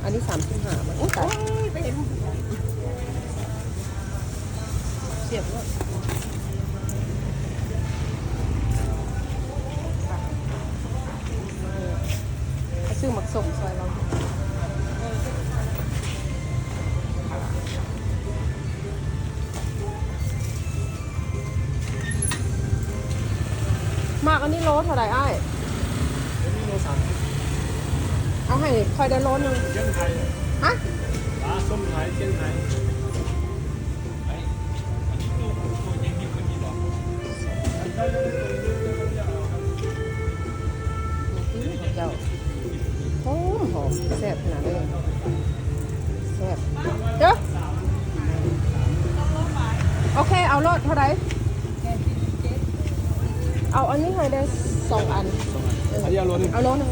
ອັນນີ້ສາມສິບຫ້າ ມັນ ໂອ້ຍ ຕາຍ ໂອ້ຍ ໄປເຫັນ ສຽບເນາະ ເອົາຊື້ໝາກສົ້ມຊ່ອຍລາວ. ໝາກອັນນີ້ໂລເທົ່າໃດອ້າຍ? ໂລສາມສິບ ເອົາໃຫ້ຂ້ອຍໄດ້ໂລໜຶ່ງ. ຈຽງໄຄ ຮະ? ປາສົ້ມໄຄ ຈຽງໄຄ. ເຈົ້າ ຫອມໆ ແຊບຂະໜາດເລີຍ ແຊບເດີ້. ໂອເຄ ເອົາໂລດ ເທົ່າໃດ? ເອົາອັນນີ້ໃຫ້ໄດ້ສອງອັນ ເອີ ອັນນີ້ເອົາໂລໜຶ່ງ ເອົາໂລໜຶ່ງ.